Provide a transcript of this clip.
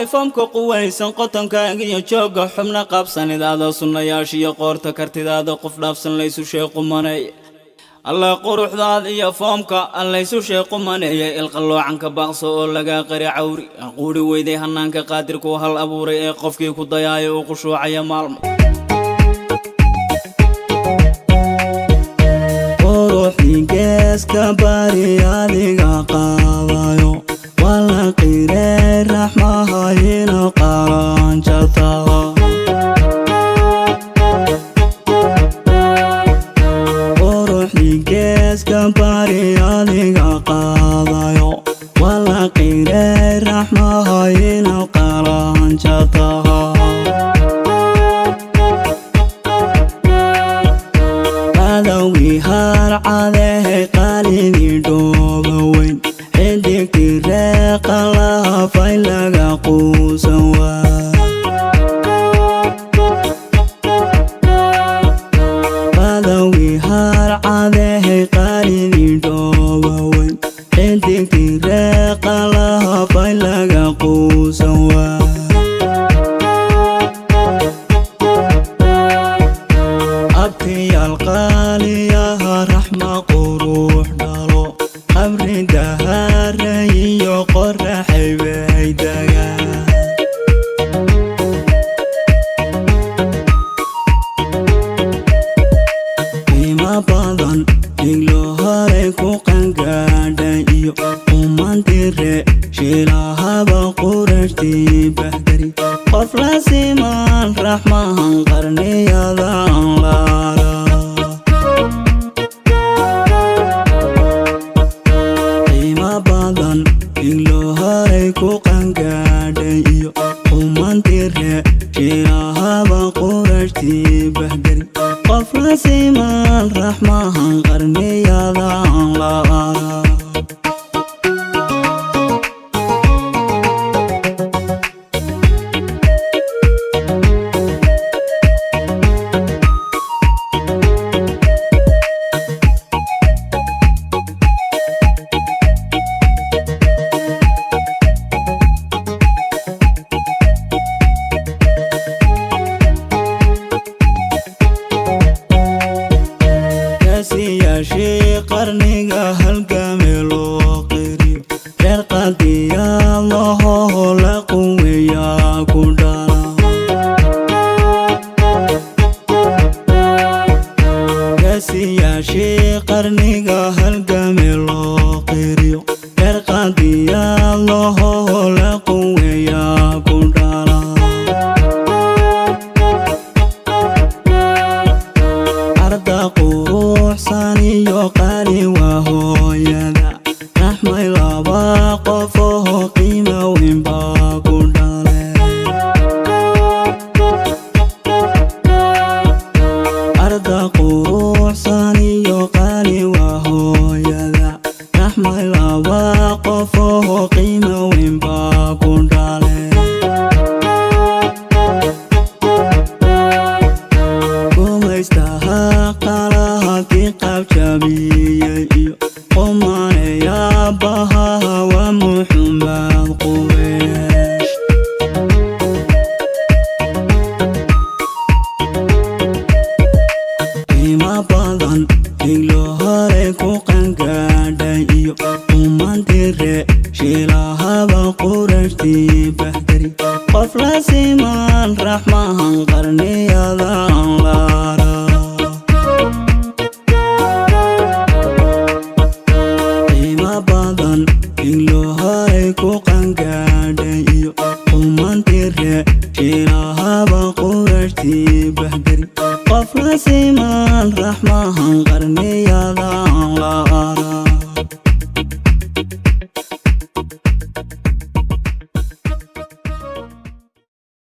Tahay foomka quwaysan, qotonkaaga iyo joogga, xubna qaabsanidaada, sunnayaashiyo qoorta, kartidaada qof dhaafsan laysu sheequmanay. Alla quruxdaada iyo foomka allaysu sheequmaneeya. Ilqalloocanka baaqso oo lagaa qari cawri quuri weyday hanaanka qaadirkuu hal abuuray ee qofkii ku dayaayo uu qushuucaya maalmo. Quruxdii geeska bari adiga qaadayo, waa la qirey raxmahayna qaranjataha. Quruxdii geeska bari adiga qaadayo, waa la qirey raxmahayna qaranjataha. Qadawgii harcadehe, qaalidii dhooba weyn, xidigtii reeqa lahafay laga quusan waa. Qadawgii harcadehe, qaalidii dhooba weyn, xidigtii reeqa lahafay laga quusan waa. Abtiyaal qaaliyaha, raxma qurux dhalo, qabri dahara iyo qoraxay bay dagaan. Qiimo badan iglo horay ku qangaadha iyo qumantire shiilahaba, qurashtii bahgari qof la siman raxmahan qarniyadan laara. Qiimo badan iglo horay ku qangaadha iyo qumantire shiilahaba, qurashtii bahgari qof la siman raxmahan qarniyadan laara. Kaasiyaashii qarniga halgame loo qiriyo, reer qadiyaad lahoho la quweeyaa ku dhala. Kaasiyaashii qarniga halgame loo qiriyo, reer qadiyaad lahoho la quweeyaa ku dhala. Arda quruxsan iyo qaali waa hooyada, raxmay laba qof oo qiimo weyn baa ku dhale. Arda quruxsan iyo qaali waa hooyada, raxmay laba qof oo qiimo weyn baa ku dhale. Gumaystaha qalahadkii qabjabiyey iyo qumaneya bahaha waa Muxumed Qureesh. Qiimo badan iglo horay ku qangaadha iyo qumantire shiilahaba, qurashtii bahgari qof la siman raxmahan qarniyadan laara. Qiimo badan iglo horay ku qangaadha iyo qumantire shiilahaba, qurashtii bahgari qof la siman raxmahan qarniyadan.